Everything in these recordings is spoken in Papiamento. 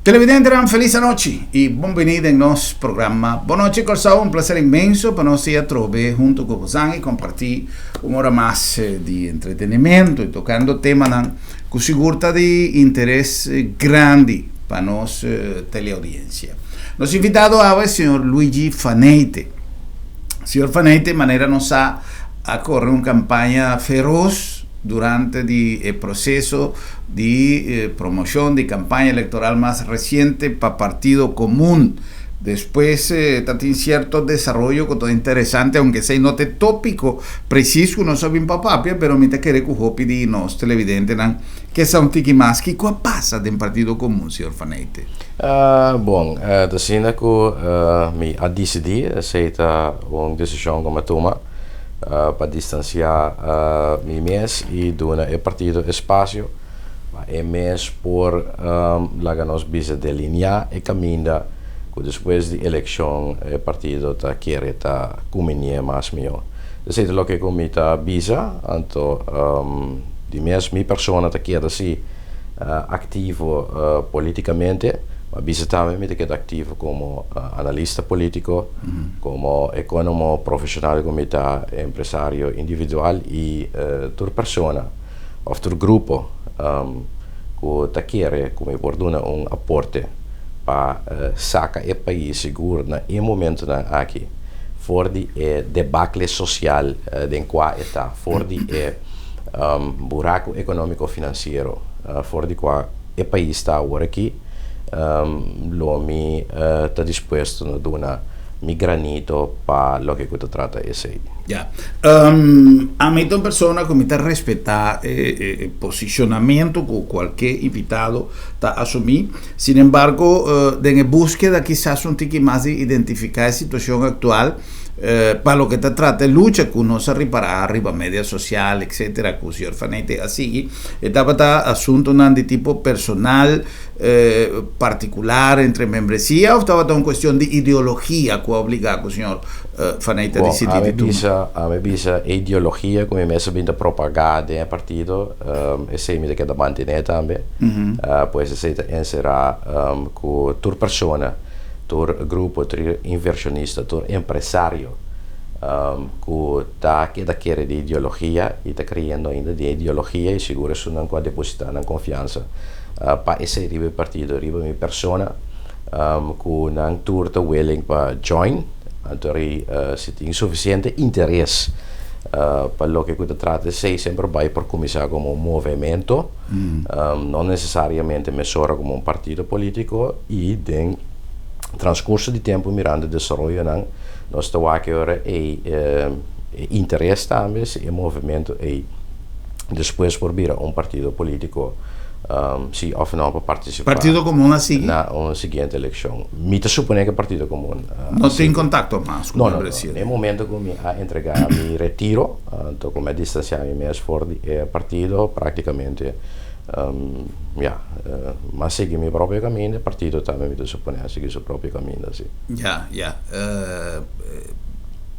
Televidentenan felis anochi y bon bini den nos programa Bon Nochi Kòrsou. Un placer inmenso pa nos sea atrobe hunto cu bosan y comparti un ora mas di entretenimento y tocando temanan cu sigur ta di interes grandi pa nos teleaudiencia. Nos invitado awe es señor Luigi Faneyte. Señor Faneyte manera nos sa a corre un campaña feroz durante di e proceso di promocion di campaña electoral mas reciente pa Partido Comun. Despues ta tin cierto desaroyo cu ta interesante, aunke esey no ta e topico precies cu nos a bin pa papia, pero mi ta kere cu hopi di nos televidentenan ke sa un tiki mas kico a pasa den Partido Comun, señor Faneyte. Bon, ta asina cu mi a dicidi, esey ta un decision cu mi a tuma. pa distansiá mi mes i duna e partido espasio pa e mes por laga nos bisa deliniá e kaminda ku despues di elekshon e partido ta kere ta kuminié mas mihó. Esei ta loke ku mi ta bisa, anto di mes mi persona ta keda si aktivo politikamente, ma bisa tambe mi ta keda aktivo komo analista polítiko. Komo economo profesional ku mi ta empresario individual i tur persona òf tur grupo ku ta kere ku mi por duna un aporte pa saka e pais sigur na e momentunan aki for di e debakle sosial den kua e ta, for di e buraku economico finansiero for di kua e pais ta awor aki. Lo mi ta dispuesto na duna mi granito pa loke ku ta trata esei. Ya. Ami ta un persona ku mi ta respetá e posicionamento ku kualke invitado ta asumí. Sin embargo, den e búskeda kisas un tiki mas di identifiká e situashon aktual pa loke ta trata e lucha ku nos a ripará riba media sosial, etcetera, ku señor Fanete a sigui. E tabata asuntunan di tipo personal, partikular entre membresia òf tabata un kuestion di ideologia ku a obligá ku señor Faneyte a disidí di tuma? Bon, ami bisa e ideologia ku mi mes a bin ta propagá den e partido, esei mi ta keda mantené tambe. Pues esei ta enserá ku tur persona, tur grupo, tur invershonista, tur empresario ku ta keda kere di ideologia i ta kreyendo ainda den ideologia i sigur esunnan ku a depositá nan konfiansa pa esei riba e partido, riba mi persona ku nan tur ta willing pa join anto rei si tin sufisiente interes pa loke ku ta trata esei semper bai por kuminsá komo un movemento no nesesariamente mesora komo un partido polítiko i den transkurso di tempu mirando desaroyonan nos ta wak e ora ei e interes tambe si e movemento ei despues por bira un partido politico si of no pa participa Partido Comun a sigui? na un siguiente eleccion. Mi ta supone cu Partido Comun a No tin contacto mas cu No, no, no. membresia? Na e momento cu mi a entrega mi retiro, anto cu mi a distancia mi mes for di e partido, practicamente ya, mi a sigui mi propio caminda, e partido tambe mi ta supone a sigui su propio caminda, si. Ya, ya.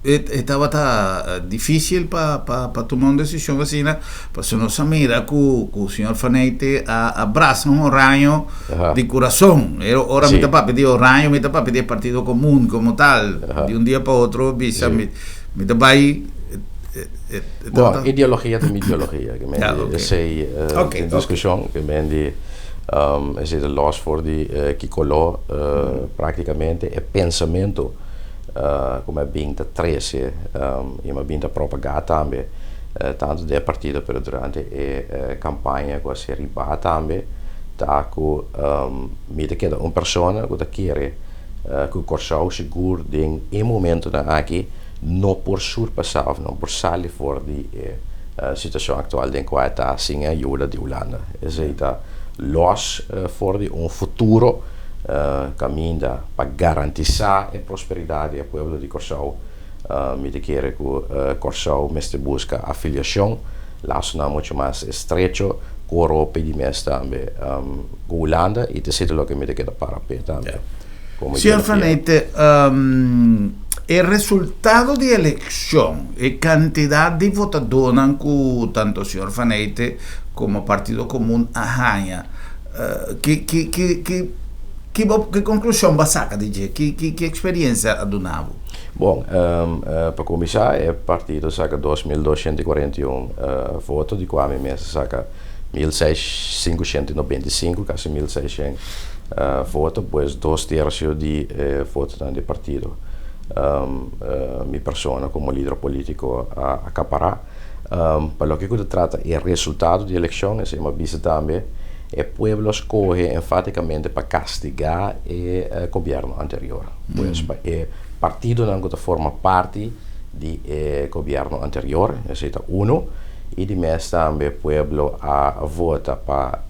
E tabata dificil pa pa tuma un decision asina, pasobra nos a mira cu cu señor Faneyte a a brasa un oraño di curason. E ora mi ta papia di oraño mi ta papia di e Partido Comun como tal. Di un dia pa otro bisa mi mi ta bay Bon, ideologia ta mi ideologia, ke men di esey den discusion, ke men di esey ta los for di ki color practicamente e pensamento. Ku mi a bin ta trese i mi a bin ta propagá tambe tantu den e partido pero durante e kampaña ku a ser ribá tambe ta ku mi ta keda un persona ku ta kere ku Kòrsou sigur den e momentunan aki no por surpasá òf no por sali for di e situashon aktual den kua e ta sin e ayuda di Hulanda. Esei ta lòs for di un futuro. Kaminda pa garantisá e prosperidat di e pueblo di Kòrsou. Mi ta kere ku Kòrsou mester buska afiliashon, lasonan muchu mas estrecho ku Oropa i di mes tambe ku Hulanda i ta esei ta loke mi ta keda para p'e tambe. Señor Fanete, e resultado di elekshon, e kantidat di votadónan ku tanto señor Fanete komo Partido Komun a haña, Ki, ki, ki, ki, Ki bo ki konklushon bo a saka di dje? Ki ki ki eksperensia a duna bo? Bon, pa kuminsá e partido saka 2241 voto, di kua mi mes a saka 1595, kasi 1600 voto, pues dos tersio di e votonan di e partido mi persona komo lider polítiko a akapará. Pa loke ku ta trata e resultado di elekshon, esei mi a bisa tambe, e pueblo a skohe enfatikamente pa kastigá e gobièrnu anterior. Pues pa e partidonan ku ta forma parti di e gobièrnu anterior, esei ta unu, i di mes tambe pueblo a vota pa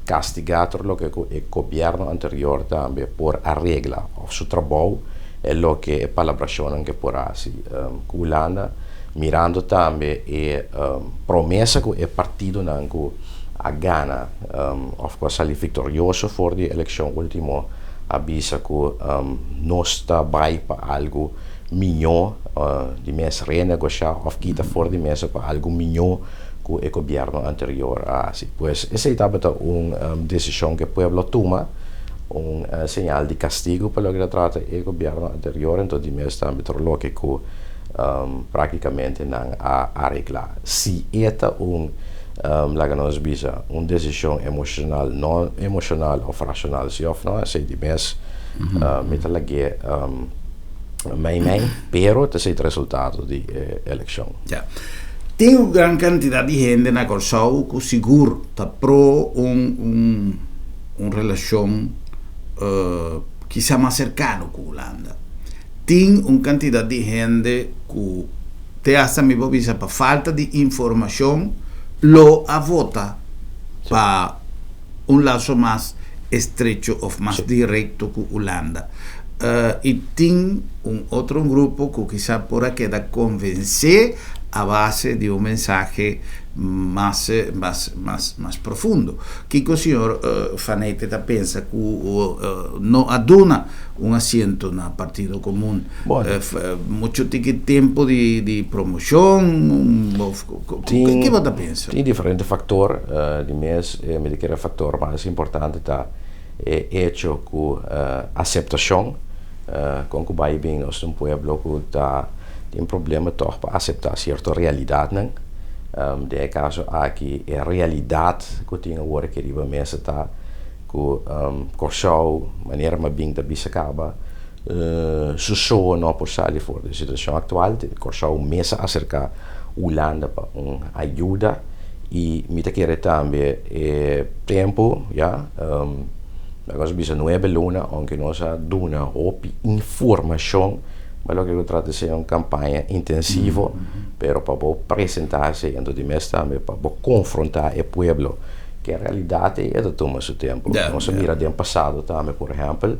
kastigá tur loke ku e gobièrnu anterior tambe por a regla òf su trabou e loke e palabrashonnan ke por hasi ku Hulanda, mirando tambe e promesa ku e partidonan ku a gana òf ku a sali viktorioso for di e elekshon último a bisa ku nos ta bai pa algu mihó di mes renegoshá òf kita for di mesa pa algu mihó ku e gobièrnu anterior a hasi. Pues esei tabata un desishon ku e pueblo a tuma, un señal di kastigu pa loke ta trata e gobièrnu anterior, enton di mes tambe tur loke ku práktikamente nan a areglá. Si e ta un, laga nos bisa, un desishon emoshonal, no emoshonal òf rashonal si òf no, esei di mes mi ta lag'é mei mei, pero ta esei ta resultado di e elekshon. Ya. Tin un gran kantidat di hende na Kòrsou ku sigur ta pro un un un relashon kisa mas serkano ku Hulanda. Tin un kantidat di hende ku te asta mi por bisa pa falta di informashon lo a vota pa un laso mas estrecho of mas direkto ku Hulanda. I tin un otro grupo ku kisa por a keda konvensé a base di un mensahe mas mas mas mas profundo. Kiko señor Faneyte ta pensa ku no a duna un asiento na Partido Komun? Mucho tiki tempo di di promoshon of ke bo ta pensa? Tin diferente faktor. Di mes mi ta kere faktor mas importante ta e echo ku aseptashon kon ku bai bin nos ta un pueblo ku ta tin problema tòg pa aseptá sierto realidatnan. Den e kaso aki e realidat ku tin awor aki riba mesa ta ku Kòrsou manera mi a bin ta bisa kaba su so no por sali for di e situashon aktual. Kòrsou mes a aserká Hulanda pa un ayuda i mi ta kere tambe e tempu ya nos a bisa nuebe luna ounke nos a duna hopi informashon pa loke ku trata di ser un kampaña intensivo pero pa bo presentá esei anto di mes tambe pa bo konfrontá e pueblo ku e realidat ei e ta tuma su tempu. Nos a mira den pasado tambe por ehèmpel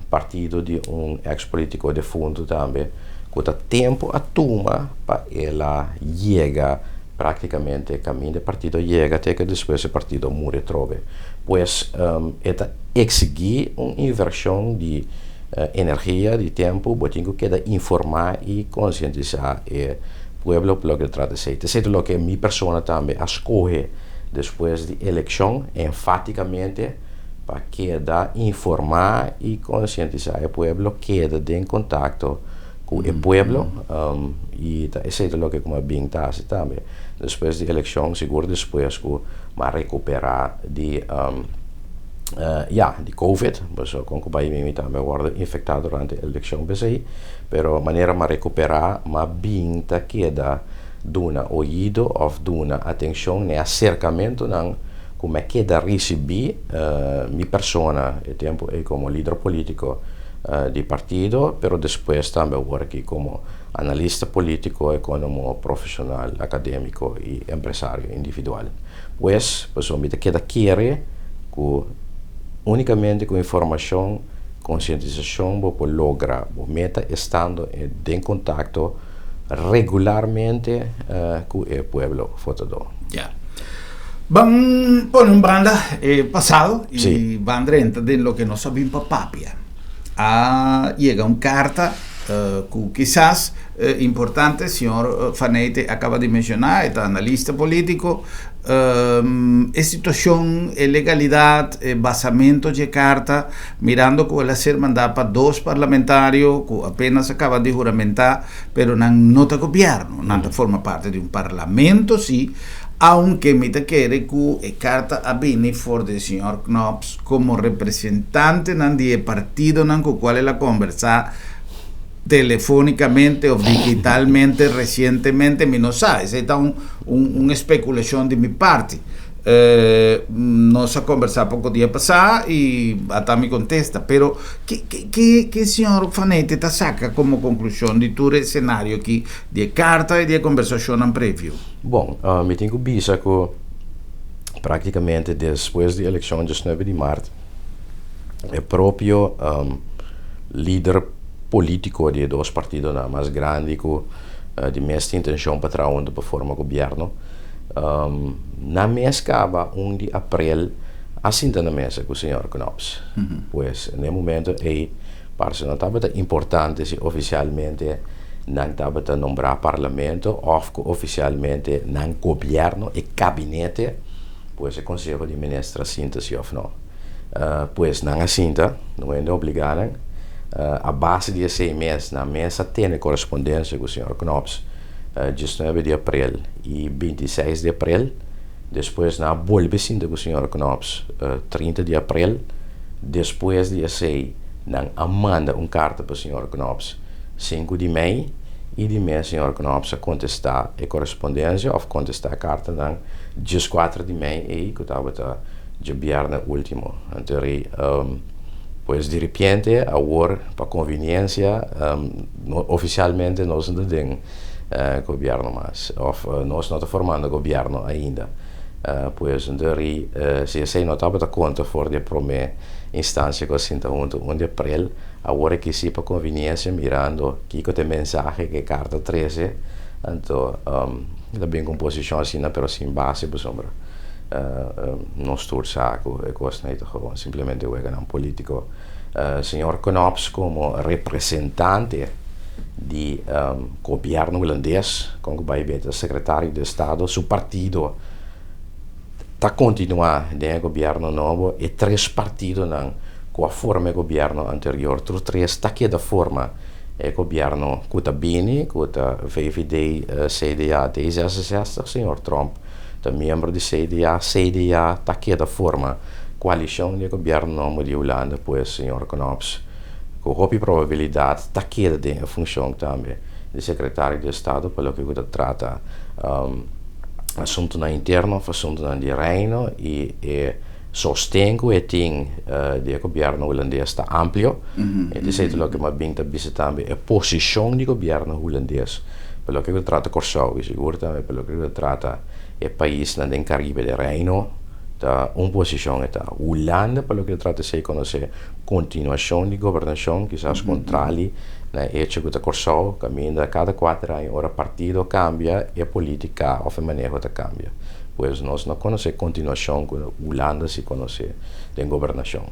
partido di un eks politiko defuntu tambe ku ta tempu a tuma pa el a yega práktikamente kaminda e partido a yega te ke despues e partido a muri atrobe. Pues e ta eksigí un invershon di energia, di tempu, bo tin ku keda informá i konsientisá e pueblo pa loke ta trata esei. Esei ta loke mi persona tambe a skohe despues di elekshon enfátikamente pa keda informá i konsientisá e pueblo, keda den kontakto ku e pueblo i ta esei ta loke ku mi a bin ta hasi tambe despues di elekshon, sigur despues ku mi a rekuperá di ya di covid, pasobra kon ku bai mi tambe a wòrdu infektá durante e elekshon p'esei, pero manera mi a rekuperá mi a bin ta keda duna oido òf duna atenshon na e aserkamentunan ku mi a keda risibí mi persona e tempu ei komo lider polítiko di partido, pero despues tambe awor aki komo analista polítiko, ekónomo, profeshonal, akadémiko i empresario individual. Pues, pasobra mi ta keda kere ku únikamente ku informashon, konsientisashon bo por logra bo meta estando den kontakto regularmente ku e pueblo votadó. Ya. Ban pone un banda e pasado i ban drenta den loke nos a bin pa papia. A yega un karta. Ku kisas importante, señor Faneyte a kaba di menshoná, e ta analista polítiko, e situashon, e legalidat, e basamento dje karta, mirando ku el a ser mandá pa dos parlamentario ku apenas a kaba di huramentá, pero nan no ta gobièrnu, nan ta forma parti di un parlamento sí, aunke mi ta kere ku e karta a bini for di señor Knops komo representantenan di e partidonan ku kual el a kombersá telefónikamente òf digitalmente resientemente, mi no sa, esei ta un un espekulashon di mi parti. Nos a kombersá poko dia pasá i ata mi kontesta, pero ke ke ke señor Faneyte ta saka komo konklushon di tur e senario aki, di e karta i di e kombersashonnan previo? Bon, mi tin ku bisa ku praktikamente despues di elekshon diesnuebe di mart e propio lider polítiko di e dos partidonan mas grandi ku di mes tin intenshon pa traha huntu pa forma gobièrnu, Nan mes kaba un di aprel a sinta na mesa ku señor Knops. Pues na e momento ei parse no tabata importante si ofisialmente nan tabata nombrá parlamento òf ku ofisialmente nan gobièrnu, e kabinete, pues e konseho di minister a sinta si òf no. Pues nan a sinta, no hende a obligá nan. A base di esei mes nan mes a tene korespondensia ku señor Knops. 19 di aprel i 26 di aprel. Despues nan a bolbe sinta ku señor Knops 30 di aprel. Despues di esei nan a manda un karta pa señor Knops 5 di mei i di mes señor Knops a kontestá e korespondensia òf kontestá e kartanan 14 di mei ei ku tabata djabièrnè último. Anto rei pues diripiente awor pa konviniensia Ofisialmente nos no ta den gobierno mas of nos no ta formando gobierno ainda. Pues enton ri si esei no tabata konta for di e prome instansia ku a sinta huntu un di aprel, awor aki si pa konviniensia mirando kiko ta e mensahe ku e karta trese, anto ta bin ku un posishon asina pero sin base pasobra nos tur sa ku e kosnan ei ta gewoon simplemente weganan politiko. Señor Knops komo representante di gobièrnu hulandes, kon ku bai beta sekretario di estado, su partido ta kontinuá den e gobièrnu nobo. E tres partidonan ku a forma e gobièrnu anterior, tur tres ta keda forma e gobièrnu ku ta bini, ku ta VVD, CDA, D66. Señor Tromp ta miembro di CDA, CDA ta keda forma Koalishon di e gobièrnu nobo di Hulanda pues señor Knops ku hopi probabilidat ta keda den e funshon tambe di sekretario di estado pa loke ku ta trata asuntunan interno òf asuntunan di reino i e sosten ku e tin di e gobièrnu hulandes ta amplio. E ta esei ta loke mi a bin ta bisa tambe e posishon di gobièrnu hulandes pa loke ku ta trata Kòrsou i sigur tambe pa loke ku ta trata e paisnan den Karibe di Reino. Ta un posishon e ta. Hulanda pa loke ta trata esei konosé kontinuashon di gobernashon, kisas kontrali na e echo ku ta Kòrsou kaminda kada kuater aña ora partido kambia e politika òf e maneho ta kambia. Pues nos no konosé kontinuashon ku Hulanda si konosé den gobernashon.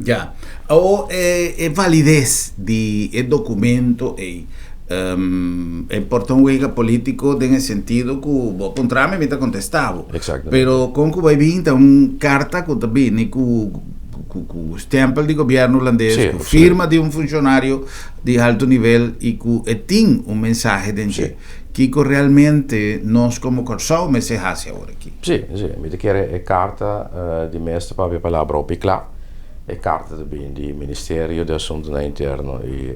Ya. Awor e valides di e dokumento ei E por ta un wega polítiko den e sentido ku bo puntra mi, mi ta kontestá bo. Exactamente. Pero kon ku bai bin ta un karta ku ta bini ku ku ku stèmpel di gobièrnu hulandes, Sí, ku absoluut. firma di un funshonario di alto nivel i ku e tin un mensahe den dje. Kiko realmente nos komo Kòrsou mester hasi awor aki? Sí, sí. Mi ta kere e karta di mes ta papia palabra hopi kla. E karta ta bin di Ministerio di Asuntunan Interno i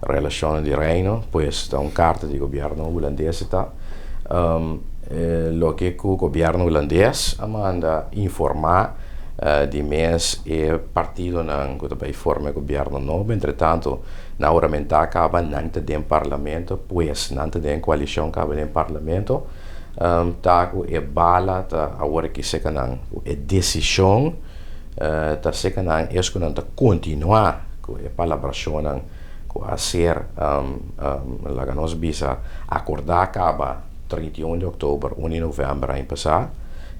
Relashonnan di Reino, pues ta un karta di gobièrnu hulandes e ta. Loke ku gobièrnu hulandes a manda informá di mes e partidonan ku ta bai forma e gobièrnu nobo. Entretanto nan huramentá kaba, nan ta den parlamento, pues nan ta den koalishon kaba den parlamento. Ta ku e bala ta awor aki seka nan, ku e desishon ta seka nan es ku nan ta kontinuá ku e palabrashonnan ku a ser, laga nos bisa, akordá kaba 31 di òktober, un di novèmber aña pasá,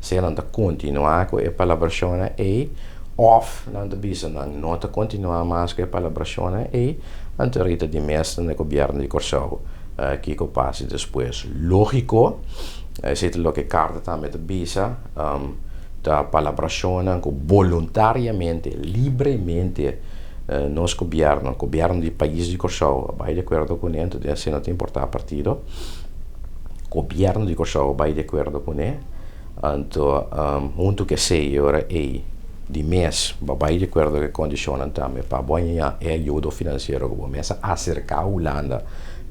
sea nan ta kontinuá ku e palabrashonnan ei Òf nan ta bisa nan no ta kontinuá mas ku e palabrashonnan ei, anto rita di mes na gobièrnu di Kòrsou kiko pasa despues. Lógiko, esei ta loke e karta tambe ta bisa, ta palabrashonnan ku boluntariamente, libremente nos gobièrnu, gobièrnu di pais di Kòrsou a bai di akuerdo kuné, anto den esei no ta importá partido, gobièrnu di Kòrsou a bai di akuerdo kuné. Anto huntu ku esei e ora ei di mes bo a bai di akuerdo ku e kondishonnan tambe pa bo haña e ayudo finansiero ku bo mes a aserká Hulanda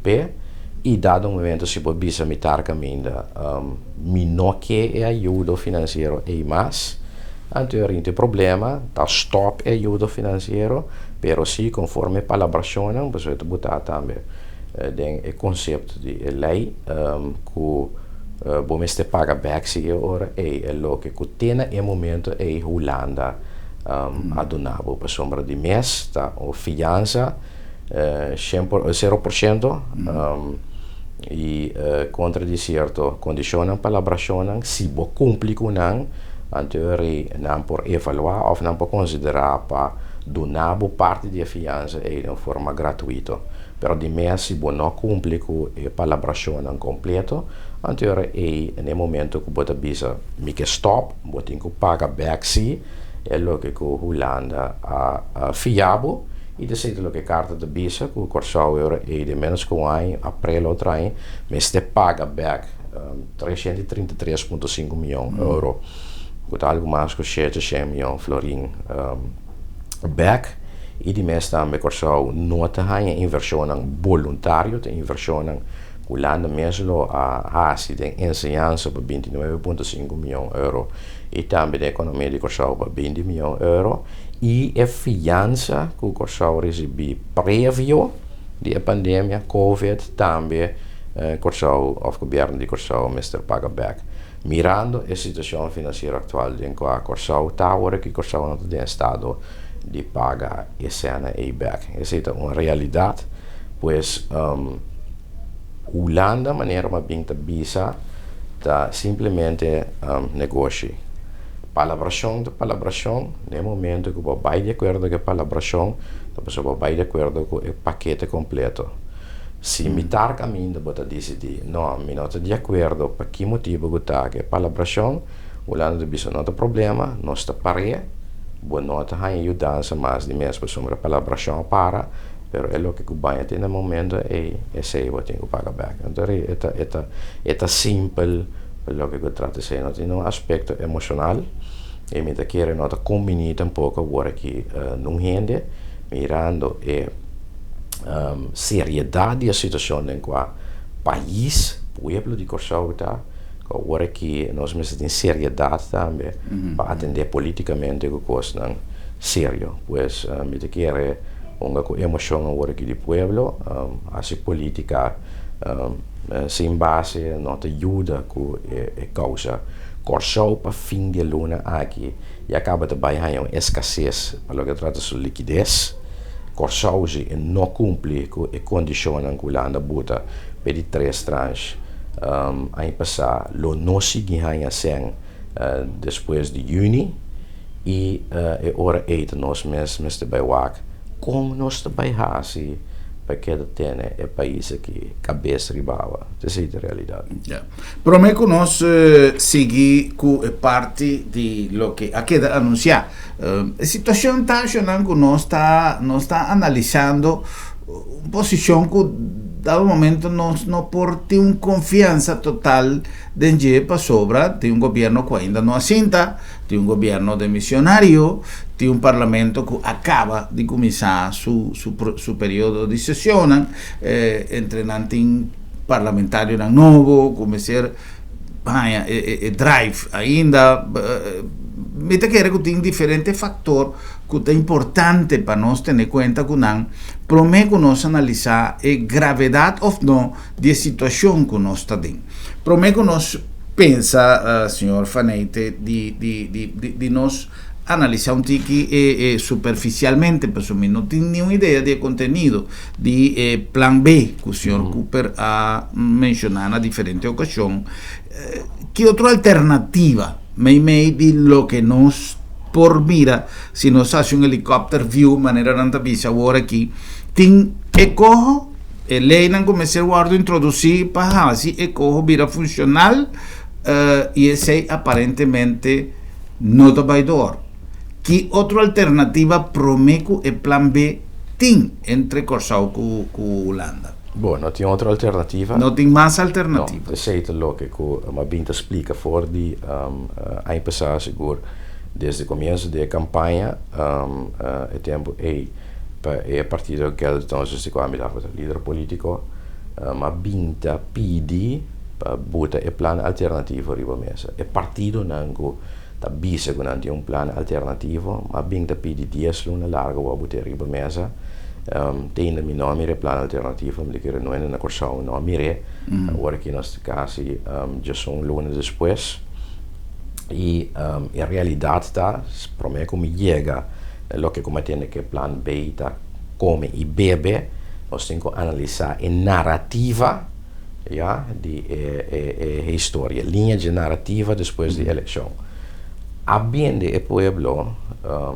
p'e i dado momento si bo bisa mitar kaminda mi no ke e ayudo finansiero ei mas anto e ora tin problema ta stòp e ayudo finansiero pero si konforme e palabrashonnan pasobra ta botá tambe den e konsepto di e lei ku Bo mester paga bek si e ora ei e loke ku te na e momento ei Hulanda a duna bo pasobra di mes ta un fiansa shen por 0% i kontra di sierto kondishonnan palabrashonnan si bo kumpli ku nan anto e ora ei nan por evaluá òf nan por konsiderá pa duna bo parti di e fiansa ei den forma gratuito. Pero di mes si bo no kumpli ku e palabrashonnan kompleto, anto e ora ei na e momento ku bo ta bisa mi ke stòp, bo tin ku paga bèk si e loke ku Hulanda a fia bo i ta esei ta loke e karta ta bisa ku Kòrsou e ora ei den ménos ku un aña, aprel otro aña, mester paga bèk 333,5 mion euro, ku ta algu mas ku 700 mion florin bèk. I di mes tambe Kòrsou no ta haña invershonnan boluntario, ta invershonnan ku Hulanda mes lo a hasi den enseñansa pa 29,5 mion euro i tambe den ekonomia di Kòrsou pa 20 mion euro i e fiansa ku Kòrsou risibí previo di e pandemia covid tambe Kòrsou òf gobièrnu di Kòrsou mester paga bèk. Mirando e situashon finansiero aktual den kua Kòrsou ta awor aki Kòrsou no ta den estado di paga e sena ei bek. Esei ta un realidat. Pues Hulanda manera bo a bin ta bisa ta simplemente negoshi. Palabrashon ta palabrashon, den e momento ku bo bai di akuerdo ku e palabrashon ta pasobra bo bai di akuerdo ku e pakete kompleto. Si mitar kaminda bo ta disidí, no, mi no ta di akuerdo pa ki motibu ku ta ku e palabrashon, Hulanda ta bisa no ta problema, nos ta par'é, bo no ta haña yudansa mas di mes pasobra palabrashon a para, pero e loke ku baña tin na momento ei, esei bo tin ku paga bèk. Anto e ta e ta e ta simpel pa loke ku trata esei, no tin un aspekto emoshonal i mi ta kere no ta kombiní tampoko awor aki nun hende mirando e seriedat di e situashon den kua pais, pueblo di Kòrsou ta. Ku awor aki nos mester tin seriedat tambe pa atendé politikamente ku kosnan serio. Pues mi ta kere hunga ku emoshon awor aki di pueblo, hasi politika sin base no ta yuda ku e kousa. Kòrsou pa fin di e luna aki ya kaba ta bai haña un eskases pa loke ta trata su likides. Kòrsou si e no kumpli ku e kondishonnan ku Hulanda buta p'e di tres transh. Aña pasá lo no sigui haña sèn despues di yüni i e ora ei ta nos mes mester bai wak kon nos ta bai hasi pa keda tene e pais aki kabes riba awa. Esei ta e realidat. Ya. Promé ku nos sigui ku e parti di loke a keda anunsiá, e situashon ta ashonan ku nos ta nos ta analisando un posishon ku dado momento nos no por tin un konfiansa total den dje pasobra tin un gobierno ku ainda no a sinta, tin un gobierno demisionario, tin un parlamento ku a kaba di kuminsá su su su periodo di sesionnan, entre nan tin parlamentarionan nobo ku mester haña e drive ainda. Mi ta kere ku tin diferente faktor ku ta importante pa nos tene kuenta ku nan promé ku nos analisá e gravedat òf no di e situashon ku nos ta den. Promé ku nos pensa, señor Faneyte, di di di di nos analisá un tiki e e superfisialmente, pasobra mi no tin niun idea di e kontenido di e plan B ku señor Cooper a menshoná na diferente okashon. Ki otro alternativa meimei di loke nos. por mira, si nos hasi un helicopter view, manera nan ta bisa awor aki, tin e coho, e leynan ku mester wòrdu introdusí pa hasi e coho bira funshonal, i esei aparentemente no ta bai dor. Ki otro alternativa promé ku e plan B tin entre Kòrsou ku Hulanda? Bo, no tin otro alternativa. No tin mas alternativa. No, esei ta loke ku mi a bin ta splika for di aña pasá sigur desde komienso di e kampaña, e tempu ei pa e partido kel entonces di kua mi tabata lider polítiko, mi a bin ta pidi pa buta e plan alternativo riba mesa. E partidonan ku ta bisa ku nan tin un plan alternativo, mi a bin ta pidi dies luna largu bo a but'é riba mesa. Te ainda mi no a mira e plan alternativo, mi ta kere no hende na Kòrsou no a mir'é. Awor aki nos ta kasi djesun luna despues i e realidat ta promé ku mi yega na loke ku mi a tende ku e plan B ta kome i bebe, nos tin ku analisá e narativa ya di e historia, liña dje narativa despues di elekshon. A bende e pueblo,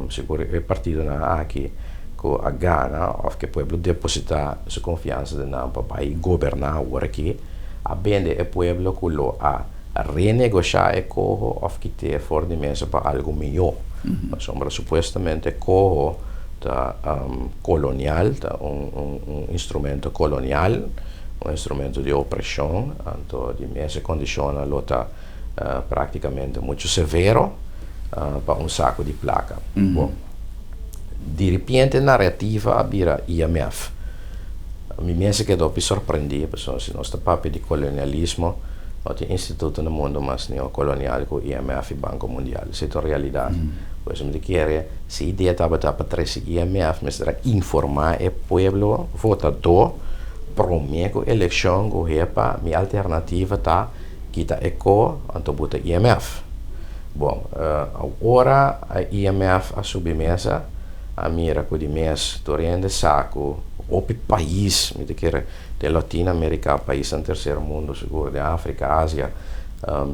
sigur e partidonan aki ku a gana òf ku e pueblo depositá su konfiansa den nan pa bai goberná awor aki, a bende e pueblo ku lo a renegoshá e koho òf kit'é for di mesa pa algu mihó. Pasobra supuestamente koho ta kolonial, ta un instrumento kolonial, un instrumento di opreshon, anto di mes e kondishonnan lo ta práktikamente muchu severo pa un saku di plaka. Bon, di ripiente narativa a bira IMF. Mi mes a keda hopi sorprendí, pasobra si nos ta papia di kolonialismo, no tin instituto na mundu mas neokolonial ku IMF i Banko Mundial. Esei ta un realidat. Por eso mi ta kere, si idea tabata pa trese IMF, mester a informá e pueblo votadó promé ku elekshon ku hepa mi alternativa ta kita e ko anto buta IMF. Bon, ora IMF a subi mesa, a mira ku di mes tur hende sa ku hopi pais, mi ta kere den Latino Amerika, paisnan terser mundo sigur, den Afrika, Asia,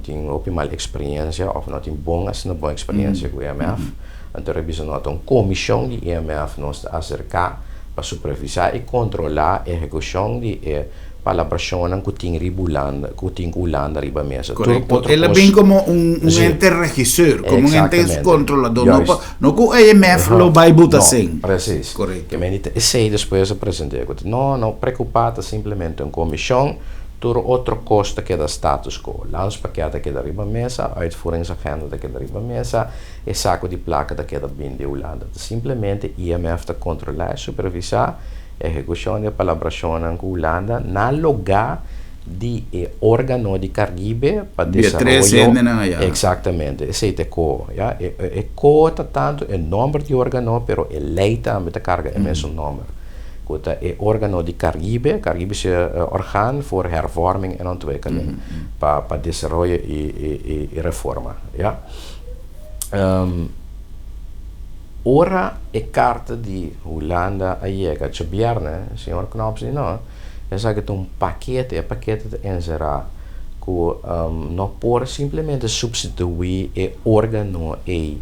tin hopi mal eksperiencia òf no tin bon asina bon eksperiencia ku IMF. Anto revisa no ta un komishon di IMF nos ta aserká pa supervisá i kontrolá ehekushon di e palabrashonnan ku tin riba Hulanda, ku tin ku Hulanda riba mesa. Tur Korekto. otro El a kos. bin komo un un Sí. ente regiseur, komo un ente Exactamente. kontrolador. No Juist. pa, no ku IMF lo bai buta No, sen. precies. Korekto. Ke men di esei despues a present'é ku no, no preokupá, ta simplemente un komishon, tur otro kos ta keda status quo. Landspakket ta keda riba mesa, uitvoeringsagenda ta keda riba mesa, e sako di plaka ta keda bin di Hulanda. Ta simplemente IMF ta kontrolá i supervisá Ehekushon di e palabrashonnan ku Hulanda na logá di e órgano di Karibe pa Di e tres desaroyo. hendenan ayá. Eksaktamente, esei ta e koho, ya. E e koho ta tantu e nòmber di órgano, pero e lei tambe ta karga e mesun nòmber, ku ta e órgano di Karibe, Caribische Orgaan voor Hervorming en Ontwikkeling, pa pa desaroyo i i i reforma, ya. Ora e karta di Hulanda a yega djabièrnè, señor Knops di no, esaki ta un pakete, e pakete ta enserá ku no por simplemente supstituí e órgano ei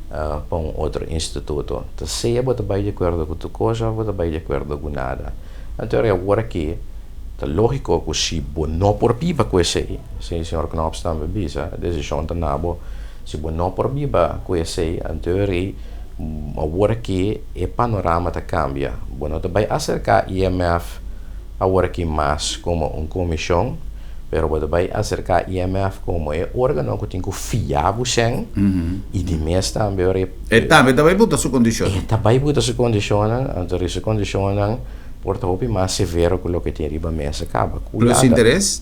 pa un otro instituto. Ta sea bo ta bai di akuerdo ku tur kos òf bo ta bai di akuerdo ku nada. Anto awor aki ta lógiko ku si bo no por biba ku esei, si señor Knops tambe bisa, e desishon ta na bo. Si bo no por biba ku esei, anto e rei, awor aki e panorama ta kambia. Bo no ta bai aserká IMF awor aki mas komo un komishon, pero bo ta bai aserká IMF komo e órgano ku tin ku fia bo sèn i di mes tambe ora e. E tambe ta bai buta su kondishonnan. E ta bai buta su kondishonnan, anto su kondishonnan por ta hopi mas severo ku loke tin riba mesa kaba. Plus interes?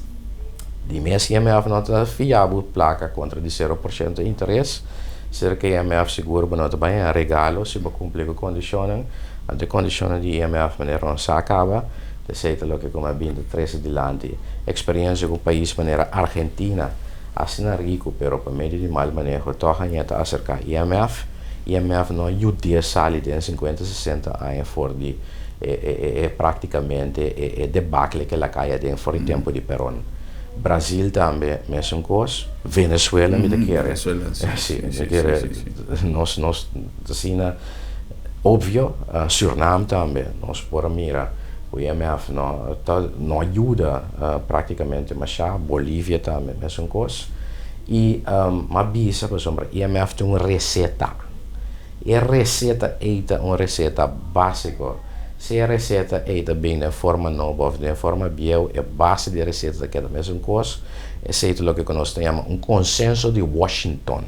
Di mes IMF no ta fia bo plaka kontra di 0% interes. Serka IMF sigur bo no ta bai haña regalo si bo kumpli ku kondishonnan. Anto e kondishonnan di IMF manera nos sa kaba, esei ta loke ku mi a bin ta trese dilanti. Eksperiensia ku pais manera Argentina, asina riku pero pa medio di mal maneho tòg haña ta aserká IMF. IMF no a yud'é sali den sinkuenta sesenta aña for di e praktikamente e debakle ke el a kai aden for di tempu di Perón. Brasil tambe mesun kos, Venezuela mi ta kere. Venezuela, si. Si, mi kere nos nos asina obvio, Surinam tambe nos por a mira ku IMF no ta no a yuda praktikamente mashá, Bolivia tambe mesun kos. I m'a bisa pasobra IMF tin un reseta. E reseta ei ta un reseta básiko. Si e reseta ei ta bin den forma nobo òf den forma bieu, e base di e reseta ta keda mesun kos. Esei ta loke ku nos ta yama un konsenso di Washington,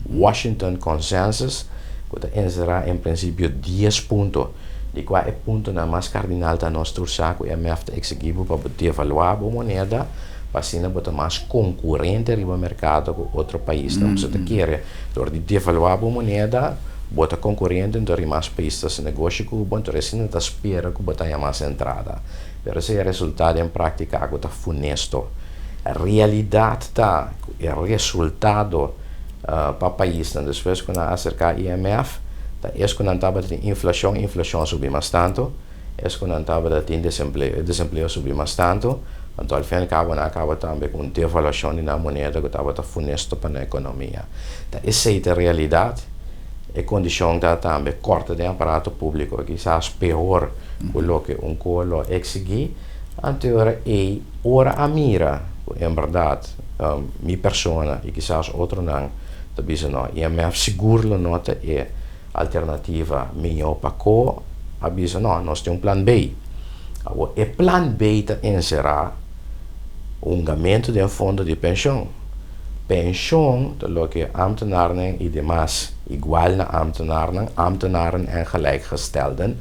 Washington Consensus, ku ta enserá en prinsipio dies punto, di kua e puntonan mas kardinal ta nos tur sa ku IMF ta eksigí bo pa bo devaluá bo moneda pa asina bo ta mas konkurente riba merkado ku otro paisnan. Bo ta kere Dor di devaluá bo moneda, bo ta konkurente dor di mas pais ta hasi negoshi ku bo, enton esei nan ta spera ku bo ta haña mas entrada. Pero esei e resultado den práktika ku ta funesto. Realidat ta ku e resultado pa paisnan despues ku nan a aserká IMF ta es ku nan tabata tin inflashon, inflashon a subi mas tantu. Es ku nan tabata tin desempleo, e desempleo a subi mas tantu, anto al fin al kabo nan a kaba tambe ku un devaluashon di nan moneda ku tabata funesto pa nan ekonomia. Ta esei ta realidat, e kondishon ta tambe kòrta den aparato públiko, kisas peor ku loke un kor lo eksigí, anto e ora ei ora a mira ku en bèrdat mi persona i kisas otronan ta bisa no, IMF sigur lo no ta e Alternativa mihó pa ko a bisa no, nos tin un plan B. Awor e plan B ta enserá hungamentu den fondo di penshon. Penshon ta loke ámtenarnan i demas igual na ámtenarnan, ambtenaren en gelijkgestelden,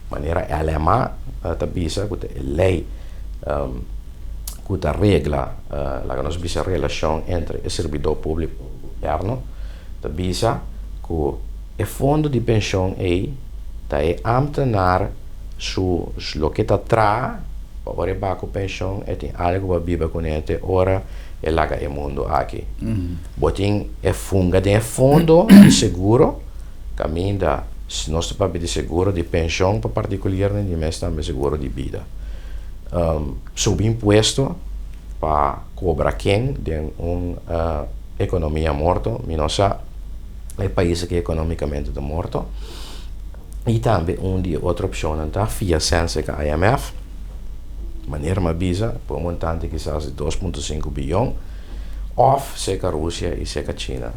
manera LMA ta bisa ku ta e lei ku ta regla, laga nos bisa relashon entre e sirbidó públiko i gobièrnu. Ta bisa ku e fondo di penshon ei ta e ámtenar su loke ta traha pa ora e bai ku penshon e tin algu pa biba kuné te ora e laga e mundu aki. Bo tin e funga den e fondo di seguro kaminda si nos ta papia di seguro di penshon pa partikuliernan di mes tambe seguro di bida. Subi impuesto pa kobra ken den un Economia morto, mi no sa e pais aki economicamente ta morto. Y tambe un di e otro opcionnan ta fia sense ca IMF, manera mi a bisa, por un montante kisas di 2.5 biyon, of seca Rusia y seca China.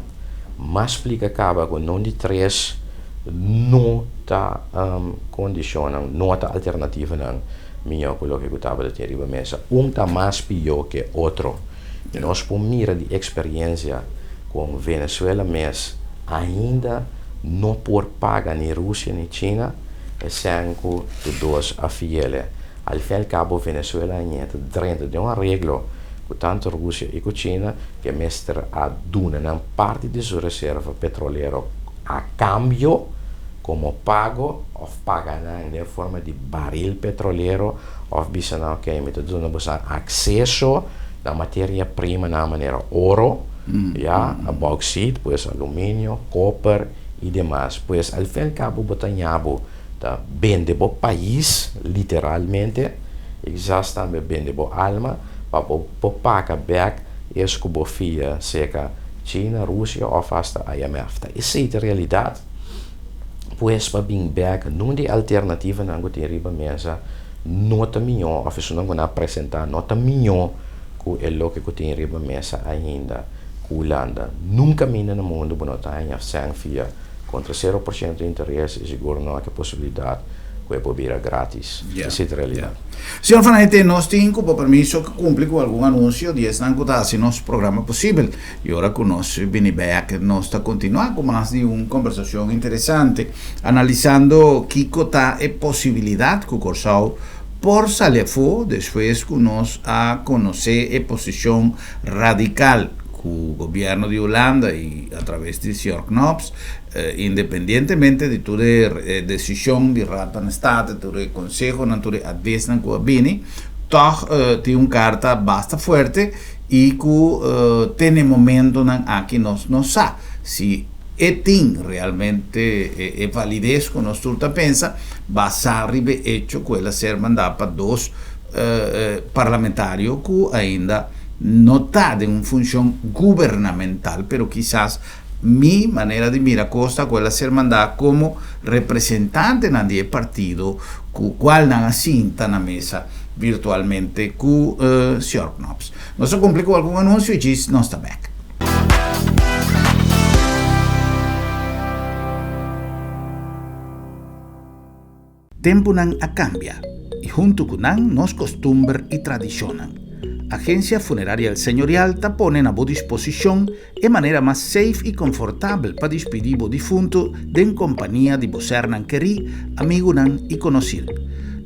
Mas splica caba cu nun di tres no ta condicionnan, no ta alternativanan miyo cu loke cu tabata tin riba mesa. Un ta mas piyo ke otro. Nos por mira di experiencia con Venezuela mes ainda no por paga ni Rusia ni China e sèn cu de dos a fiele. Al fin al cabo Venezuela a ñeta drenta den un areglo cu tanto Rusia y cu China ke mester a duna nan parti di su reserva petrolero a cambio como pago of paga nan den forma di baril petrolero Of bisa nan, ok, mi ta duna boso akseso na materia prima nan manera oro, ya, bauxit, pues aluminio, koper i demas. Pues al fin al kabo bo ta ña bo ta bende bo pais literalmente i kisas tambe bende bo alma pa bo por paga bek es ku bo fia seka China, Rusia of hasta IMF. Ta esei ta realidat. Pues pa bin bek nun di e alternativanan ku tin riba mesa no ta mihó òf esunnan ku nan a presentá no ta mihó ku e loke ku tin riba mesa ainda ku Hulanda. Nunka minda na mundu bo no ta haña sèn fia kontra 0% di interes i sigur no aki posibilidat ku e por bira gratis. Esei ta realidat. Señor Van Hete, nos tin ku bo permiso kumpli ku algun anunsio di esnan ku ta hasi nos programa posibel. I ora ku nos bini bèk, nos ta kontinuá ku mas di un kombersashon interesante, analisando kiko ta e posibilidat ku Kòrsou por sali afó despues ku nos a konosé e posishon radikal ku gobièrnu di Hulanda i atraves di señor Knops, independientemente di tur e desishon di Raad van State, tur e konsehonan, tur e advisnan ku a bini, tòg tin un karta basta fuerte I ku te n'e momentonan aki nos no sa si e tin realmente e valides ku nos tur ta pensa, basá riba e echo ku el a ser mandá pa dos parlamentario ku ainda no ta den un funshon gubernamental, pero kisas mi manera di mira kos ta ku el a ser mandá komo representantenan di e partido ku kual nan a sinta na mesa virtualmente ku señor Knops. Nos a kumpli ku algun anunsio i djis nos ta bèk. Tempunan a kambia i huntu ku nan nos kostumber i tradishonnan. Agensia Funeraria El Señorial ta pone na bo disposishon e manera mas safe i konfortabel pa dispidí bo difuntu den kompania di bo sernan kerí, amigunan i konosir.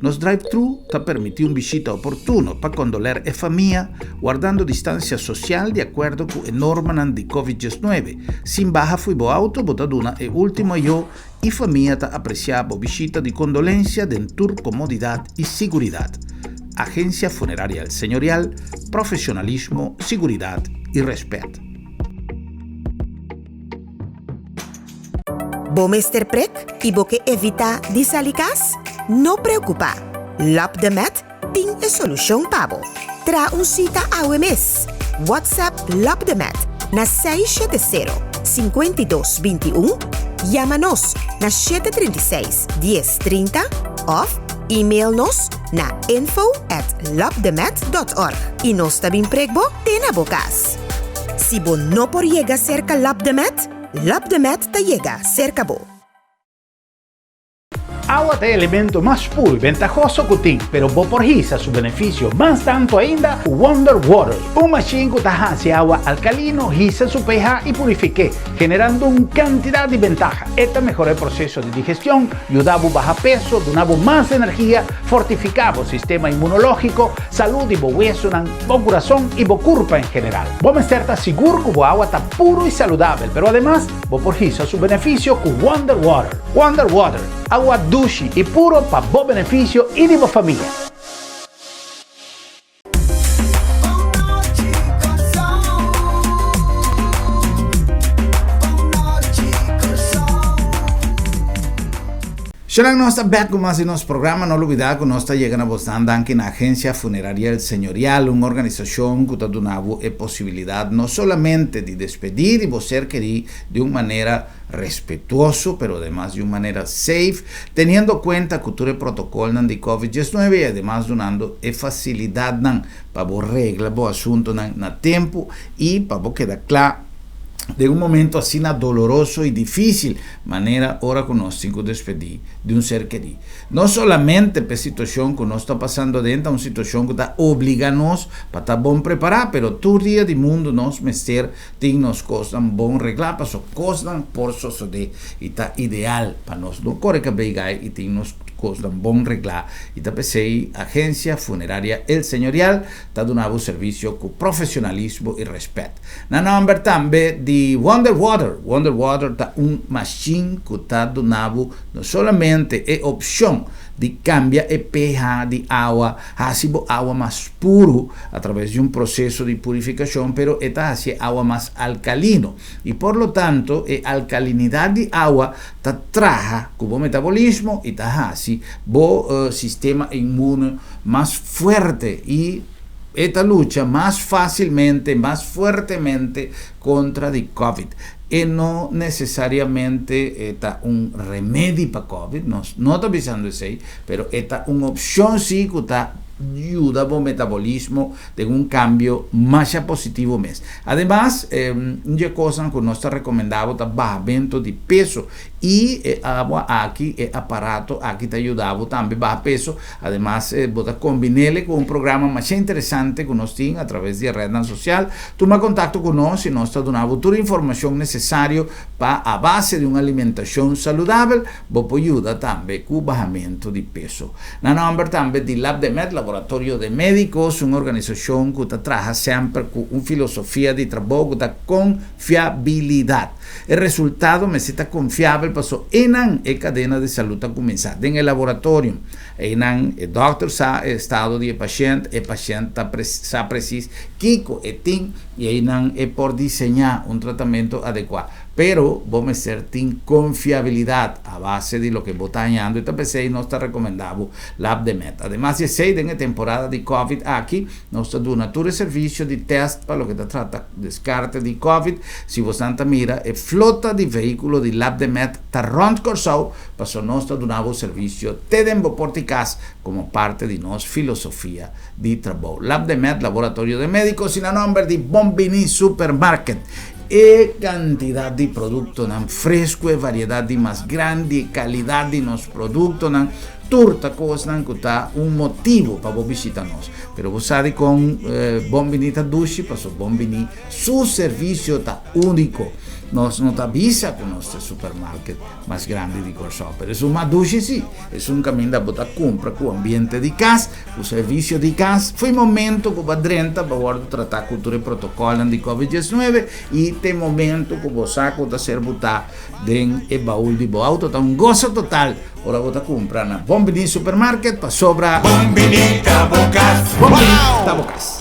Nos drive-thru ta permití un bishita oportuno pa kondoler e famia, wardando distansia sosial di akuerdo ku e normanan di Covid 19. Sin baha fo'i bo auto bo ta duna e último ayó I famia ta apresiá bo bishita di kondolensia den tur komodidat i siguridat. Agensia Funeraria El Señorial, profesionalismo, siguridat i rèspèt. Bo mester prek i bo ke evitá di sali kas? No preokupá! Lap de Met tin e solushon pa bo. Traha un sita awe mes! WhatsApp Lopdemet na 670 52 21, yama nos na 736 10 30 òf email nos na info at lopdemet dot org i nos ta bin prek bo te na bo kas. Si bo no por yega serka Lopdemet, Lopdemet ta yega serka bo. Awa ta e elemento mas puru i bentahoso ku tin, pero bo por hisa su benefisio mas tantu ainda ku Wonder Water, un mashin ku ta hasi awa alkalino, hisa su pH i purifik'é, generando un kantidat di bentaha. E ta mehora e proseso di digestion, yuda bo baha peso, duna bo mas energia, fortifiká bo sistema inmunológiko, salú di bo wesunan, bo kurason i bo kurpa en general. Bo mester ta sigur ku bo awa ta puru i saludabel, pero ademas bo por hisa su benefisio ku Wonder Water. Wonder Water, awa dushi i puro pa bo benefisio i di bo famia. Shanan nos ta bek ku mas di nos programa. No lubida ku nos ta yega na bosnan danki na Agencia Funeraria El Señorial, un organisashon ku ta duna bo e posibilidat no solamente di despedí di bo ser kerí di un manera respetuoso, pero ademas di un manera safe, teniendo cuenta cu tur e protocolnan di Covid 19 y ademas dunando e facilidadnan pa bo regla bo asuntonan na tempo y pa bo keda cla den un momento asina doloroso y dificil manera ora cu nos tin cu despedi di un ser keri. No solamente p'e situacion cu nos ta pasando aden ta un situacion cu ta obliga nos pa ta bon prepara, pero tur dia di mundo nos mester Tin nos kosnan bon reglá paso kosnan por sosodé i ta ideal pa nos no kore kabei gai i tin nos kosnan bon reglá i ta p'esei Agencia Funeraria El Señorial ta duna bo servisio ku profesionalismo i rèspèt. Na nòmber tambe di Wonder Water. Wonder Water ta un mashin ku ta duna bo no solamente e opshon di kambia e pH di awa, hasi bo awa mas puru a traves di un proseso di purifikashon, pero e ta hasi e awa mas alkalino i por lo tanto e alkalinidat di awa ta traha ku bo metabolismo i ta hasi bo sistema inmune mas fuerte i e ta lucha mas fásilmente, mas fuertemente kontra di covid. E no nesesariamente e ta un remedi pa covid, nos no ta bisando esei, pero e ta un opshon si ku ta yuda bo metabolismo den un kambio masha positivo mes. Ademas, un di e kosnan ku nos ta rekomendá bo ta bahamentu di peso i e awa aki, e aparato aki ta yuda bo tambe baha peso. Ademas, bo ta kombin'el ku un programa masha interesante ku nos tin atraves di e retnan sosial. Tuma kontakto ku nos i nos ta duna bo tur informashon nesesario pa a base di un alimentashon saludabel bo por yuda tambe ku bahamentu di peso. Na nòmber tambe di Labdemed, Laboratorio de Médicos, un organisashon ku ta traha semper ku un filosofia di trabou ku ta konfiabilidat. E resultado mester ta konfiabel paso einan e kadena di salú ta kuminsá, den e laboratorium. Einan e dòkter sa e estado di e pashènt, e pashènt ta sa presis kiko e tin i einan e por diseñá un tratamentu adekuá. Pero bo mester tin konfiabilidat a base di loke bo ta hañando i ta p'esei nos ta rekomendá bo Lab de Med. Ademas di esei, den e temporada di Covid aki, nos ta duna tur e servisio di tèst pa loke ta trata deskarte di Covid. Si bosnan ta mira, e flota di vehíkulo di Lab de Med ta rònt Kòrsou, pasobra nos ta duna bo servisio te den bo porta i kas komo parte di nos filosofia di trabou. Lab de Med, Laboratorio de Médicos i na nòmber di Bon Bini Supermarket. E kantidat di produktonan fresku, e variedat di mas grandi, e kalidat di nos produktonan, tur ta kosnan ku ta un motibu pa bo bishita nos. Pero bo sa dikon Bon Bini ta dushi? Pasobra Bon Bini su servisio ta úniko. Nos no ta bisa ku nos ta e supermarket mas grandi di Kòrsou, pero esun mas dushi sí. Esun kaminda bo ta kumpra ku ambiente di kas. Ku servisio di kas, fo'i momento ku bo a drenta bo a wòrdu tratá ku tur e protokòlnan di Covid 19 i te momento ku bo sa ku ta ser butá den e baul di bo outo. Ta un goso total ora bo ta kumpra na Bon Bini Supermarket pasobra Bon Bini ta bo kas! Bon Bini ta bo kas!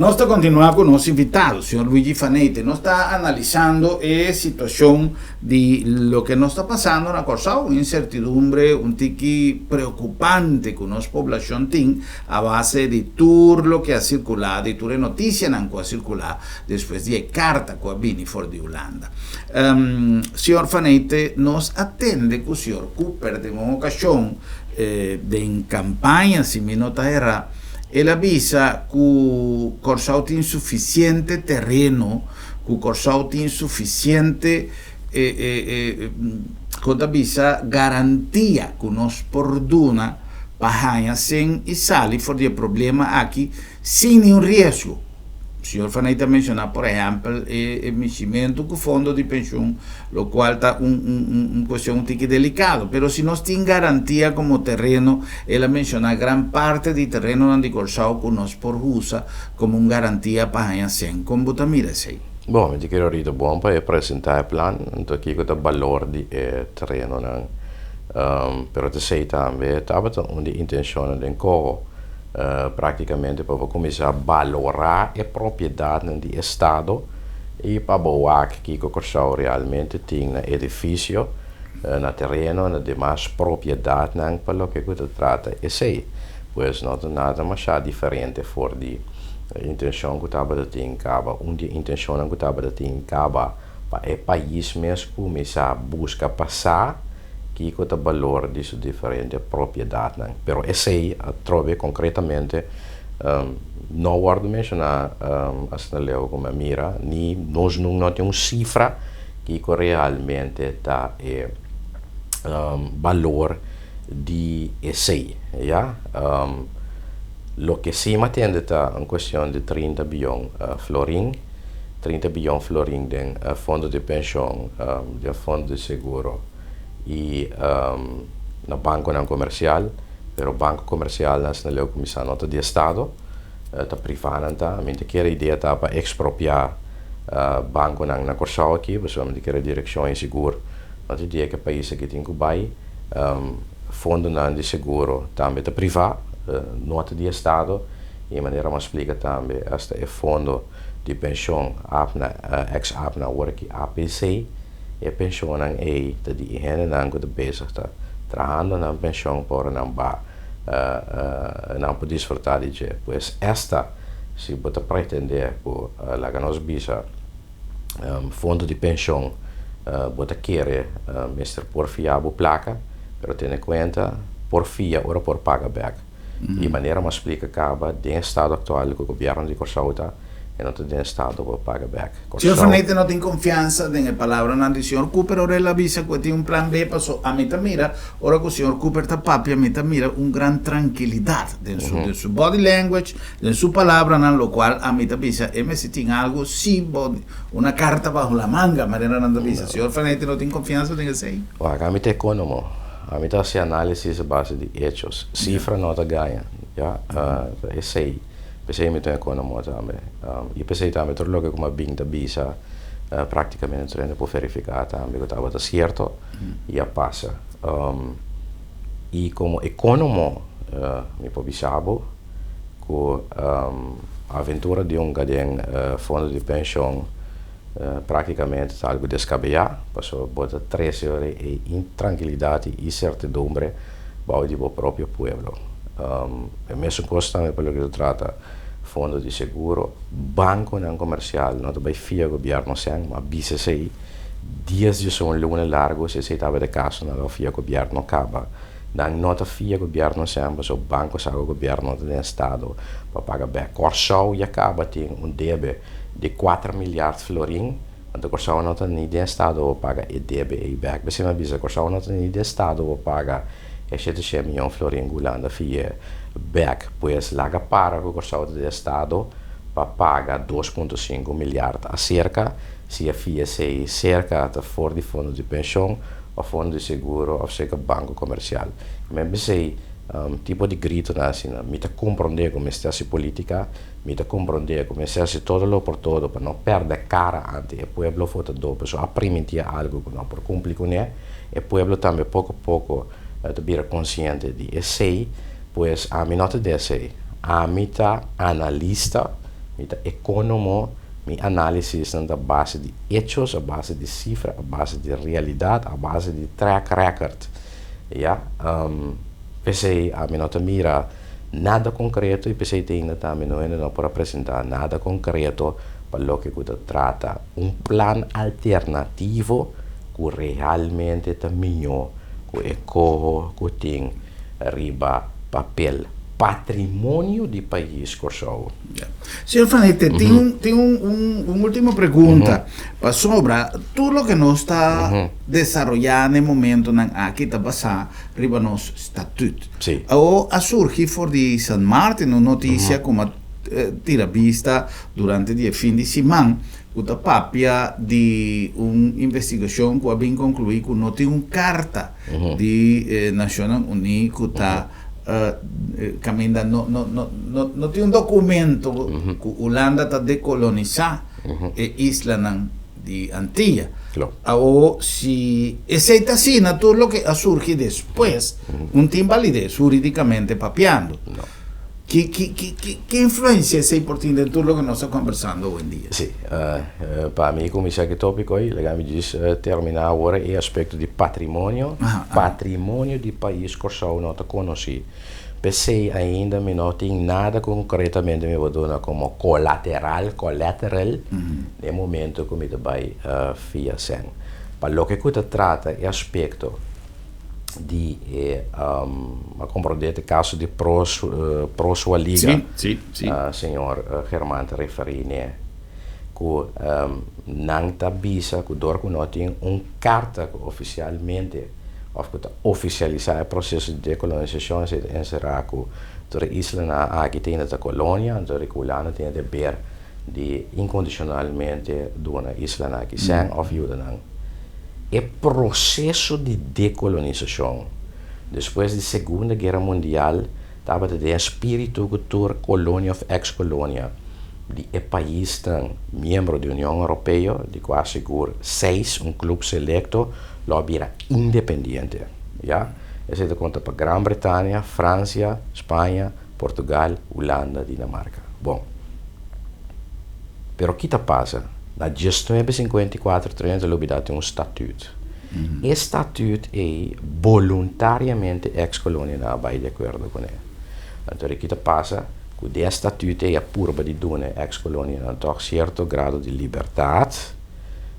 Nos ta kontinuá ku nos invitado, señor Luigi Faneyte. Nos ta analisando e situashon di loke nos ta pasando na Kòrsou, un insertidumbre un tiki preokupante ku nos poblashon tin a base di tur loke a sirkulá, di tur e notisianan ku a sirkulá despues di e karta ku a bini for di Hulanda. Señor Faneyte, nos a tende ku señor Cooper den un okashon den kampaña, si mi no ta erá, El a bisa ku Kòrsou tin sufisiente tereno, ku Kòrsou tin sufisiente kon ta bisa garantia ku nos por duna pa haña sen i sali for di e problema aki sin niun riesgo. Señor Faney ta menciona por ehempel e mishimento cu fondo di pensioen, locual ta un un cuestion un tiki delicado. Pero si nos tin garantia como tereno, el a menciona gran parte di terenonan di Corsou cu nos por usa como un garantia pa haña cen. Con bo ta mira esey? Bon, mi ta kere ahorita bon pa e presenta e plan, anto kico ta balor di e terenonan. Pero ta esey tambe tabata un di intencionnan den coho. Práktikamente pa bo kuminsá balorá e propiedatnan di estado i pa bo wak kiko Kòrsou realmente tin na edifisio, na tereno, na demas propiedatnan pa loke ku ta trata esei. Pues no ta nada mashá diferente for di intenshon ku tabata tin kaba, un di e intenshonnan ku tabata tin kaba pa e pais mes kuminsá buska pa sa kiko ta balor di su diferente propiedatnan. Pero esei atrobe konkretamente no wòrdu menshoná asina leu ku mi a mira, ni nos nun no tin un sifra kiko realmente ta e balor di esei, ya. Loke si mi a tende ta un kuestion di 30 bion florin. 30 biyon florin den fondo di penshon, den fondo di seguro i na bankonan komersial, pero banko komersialnan asina leu kuminsá no ta di estado, ta privánan ta. Mi ta kere idea ta pa ekspropiá bankonan na Kòrsou aki, pasobra mi ta kere direkshon i sigur no ta dia ku e pais aki tin ku bai. Fondonan di seguro tambe ta privá, no ta di estado i manera mi a splika tambe asta e fondo di penshon APNA, ex APNA awor aki APC, e penshonnan ei ta di e hendenan ku ta bezig ta trahando nan penshon pa ora nan ba nan por disfrutá di dje. Pues esta si bo ta pretendé ku laga nos bisa fondo di penshon bo ta kere mester por fia bo plaka, pero tene kuenta por fia ora por paga bèk. Di manera mas splika kaba den e stado aktual ku gobièrnu di Kòrsou ta, e no ta den e stado ku a paga bèk. Señor Kòrsou. Faneyte no tin konfiansa den e palabranan di señor Cooper ora el a bisa ku e tin un plan B paso ami ta mira ora ku señor Cooper ta papia mi ta mira un gran trankilidat den su den su body language den su palabranan lokual ami ta bisa e mester tin algu si bo una karta baho la manga manera nan ta bisa. Señor Faneyte no tin konfiansa den esei? Wak, ami ta ekonomo. Ami ta hasi análisis a base di hechos. Sifra no ta gaña, ya. Ta esei. P'esei mi ta un economo tambe. I p'esei tambe tur loke ku mi a bin ta bisa práktikamente tur hende por verifiká tambe ku tabata sierto i a pasa. I komo ekónomo mi por bisa bo ku aventura di hunga den fondo di penshon práktikamente ta algu deskabeyá, pasobra bo ta trese ora e intrankilidat i insertidumbre bou di bo propio pueblo. E mesun kos tambe pa loke ta trata fondo di seguro, bankonan komersial no ta bai fia gobièrnu sèn, ma bisa esei dies diesun luna largu si esei tabata e kaso nan lo fia gobièrnu kaba. Nan no ta fia gobièrnu sèn pasobra banko sa ku gobièrnu no ta den estado pa paga bèk. Kòrsou ya kaba tin un debe di kuater milyard florin, anto Kòrsou no ta ni den estado pa paga e debe ei bèk. P'esei mi a bisa Kòrsou no ta ni den estado pa paga e shete shen miyon florin ku Hulanda fi'é bèk. Pues laga para ku Kòrsou ta den estado pa paga 2,5 milyard aserka si e fia esei serka ta for di fondo di penshon òf fondo di seguro òf serka banko komersial. Mi a bisa ei tipo di gritonan asina. Mi ta komprondé ku mester hasi polítika, mi ta komprondé ku mester hasi todo lo por todo pa no pèrdè kara ante e pueblo votadó pasobra a primintí algu ku no por kumpli kuné. E pueblo tambe poko poko ta bira konsiente di esei. Pues ami no ta di esei. Ami ta analista, mi ta ekónomo. Mi análisisnan ta base di hechos, a base di sifra, a base di realidat, a base di track record. Ya. P'esei ami no ta mira nada konkreto i p'esei te ainda tambe no hende no por a presentá nada konkreto pa loke ku ta trata un plan alternativo ku realmente ta mihó ku e koho ku tin riba papel. Patrimonio di pais Kòrsou. Señor Van Hete, tin un, tin un, un, un último pregunta. Pasobra tur loke nos ta desaroyá na e momentonan aki ta basá riba nos statut. Awor a surgi for di San Martin un notisia ku a tira bista durante di e fin di siman ku ta papia di un investigashon ku a bin konkluí ku no tin un karta di Nashonnan Uní ku ta Caminda no no no no no tin un documento cu Hulanda ta decolonisa e islanan di Antia. Awo si esey ta asina tur loke a surgi despues un tin validez huridicamente papiando. Ki ki ki ki ki influencia esey por tin den tur loke nos ta conversando awendia? Si, pa mi cuminsa cu e topico ey, laga mi djis termina awor e aspecto di patrimonio. Patrimonio di pais Corsou no ta conoci. P'esey ainda mi no tin nada concretamente mi por duna como colateral, collateral, den momento cu mi ta bay fia cen. Pa loke cu ta trata e aspecto di e a comprende e caso di Pro Pro Sualiga señor German ta referi ne cu nan ta bisa cu dor cu no tin un carta cu oficialmente of cu ta oficialisa e proceso di decolonisacion esey ta encera cu tur e islanan aki tin ta colonia anto rico Hulanda tin e deber di incondicionalmente duna islanan aki sèn of yuda nan. E proceso di decolonisacion despues di Segunda Guera Mundial tabata den e spiritu cu tur colonia of ex-colonia di e paisnan miembro di Union Europeo, di cua sigur seis, un club selecto, lo a bira independiente. Ya? Esey ta conta pa Gran Bretania, Francia, Spaña, Portugal, Hulanda, Dinamarca. Bon. Pero ki ta pasa? Na 1954 Trinidad a lubida tin un statuut. E statuut ei boluntariamente ex kolonianan a bai di akuerdo kuné. Anto ki ta pasa? Ku den e statuut ei a purba di duna e ex kolonianan tòg sierto grado di libertat,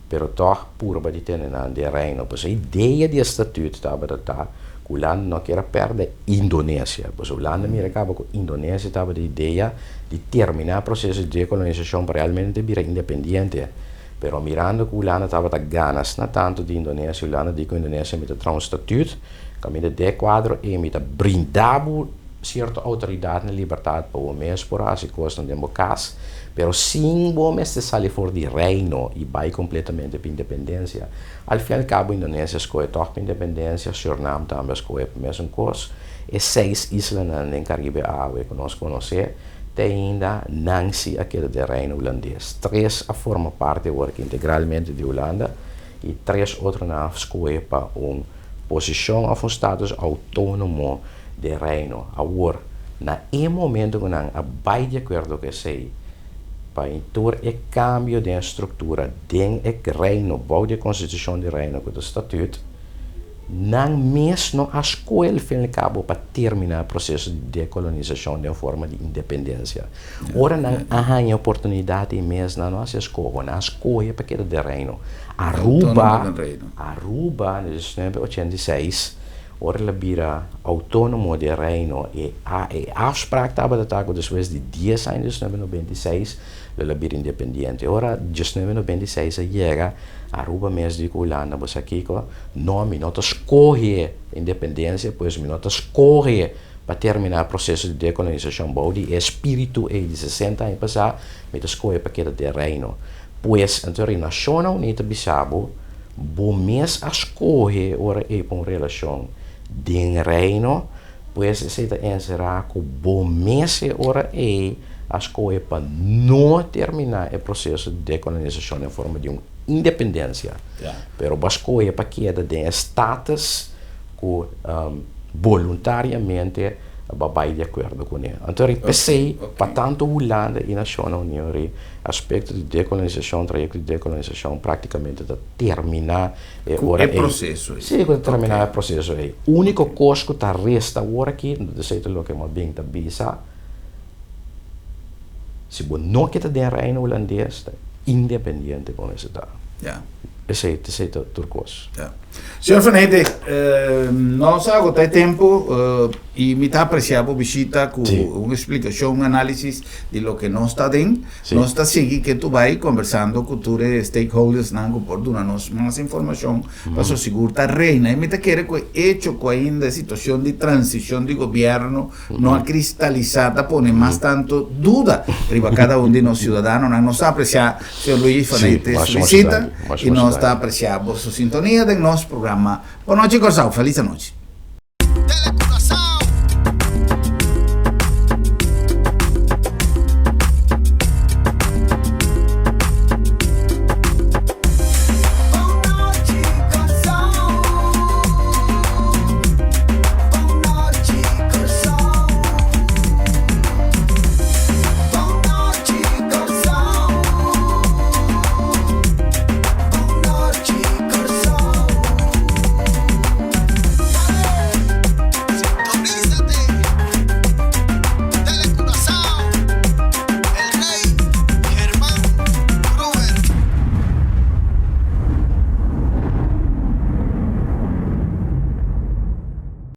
pero tòg purba di tene nan den reino. Pasobra e idea di e statuut tabata ta ku Hulanda no kier a pèrdè Indonesia. Pasobra Hulanda mira kaba ku Indonesia tabata e idea di terminá e proseso di dekolonisashon pa realmente bira independiente. Pero mirando ku Hulanda tabata gana asina tantu di Indonesia, Hulanda di ku Indonesia mi ta traha un statuut kaminda den e kuadro ei mi ta brinda bo sierto outoridat na libertat pa bo mes por hasi kosnan den bo kas, pero sin bo mester sali for di reino i bai kompletamente pa independensia. Al fin al kabo Indonesia skohe tòg pa independensia, Surnam tambe a skohe pa mesun kos. E seis islanan den Karibe awe ku nos konosé te ainda nan si a keda den Reino Hulandes. Tres a forma parti awor integralmente di Hulanda i tres otronan a skohe pa un. posishon òf un status outónomo den Reino. Awor, na e momento ku nan a bai di akuerdo ku esei, pa tur e kambio den e struktura den e Reino bou di e Konstitushon di Reino ku ta Statut, nan mes no a skohe al fin al kabo pa terminá e proseso di dekolonisashon den forma di independensia. Ora nan a haña e oportunidat ei mes, nan no a hasi eskoho, nan a skohe pa keda den Reino. Aruba, Aruba na 1986, ora el a bira outónomo den Reino, e e afspraak tabata ta ku despues di dies aña, 1996, lo el a bira independiente. Ora 1996 a yega, Aruba mes di ku Hulanda, bo sa kiko? No, mi no ta skohe independensia, pues mi no ta skohe pa terminá e proseso di dekolonisashon bou di e spiritu ei di sesenta aña pasá, mi ta skohe pa keda den Reino. Pues, anto ri Nashonnan Uní ta bisa bo, bo mes a skohe ora ei pa un relashon den Reino, pues esei ta enserá ku bo mes e ora ei a skohe pa no terminá e proseso di dekolonisashon den forma di un independensia, pero bo a skohe pa keda den e status ku boluntariamente bo a bai di akuerdo kuné. Anto ri p'esei pa tantu Hulanda i Nashonnan Uní ri aspekto di dekolonisashon, trayekto di dekolonisashon praktikamente ta terminá e ora ei. Ku e proseso ei. Sí, ku ta terminá e proseso ei. Úniko kos ku ta resta awor aki, esei ta loke mi a bin ta bisa, si bo no ke ta den Reino Hulandes, ta independiente bo mester ta. Esei, esei ta tur kos. Señor Van Heide, nos a agotá e tempu i mi ta apresiá bo bishita ku un eksplikashon, un análisis di loke nos ta den. Nos ta sigui ke tu bai kombersando ku tur e stakeholdersnan ku por duna nos mas informashon pasobra sigur ta reina. I mi ta kere ku e echo ku ainda e situashon di transishon di gobièrnu no a kristalisá ta pone mas tantu duda riba kada un di nos siudadanonan. Nos ta apresiá señor Luis Van Heite su bisita i nos ta apresiá boso sintonia den nos programa Bon Nochi Kòrsou. Felis anochi.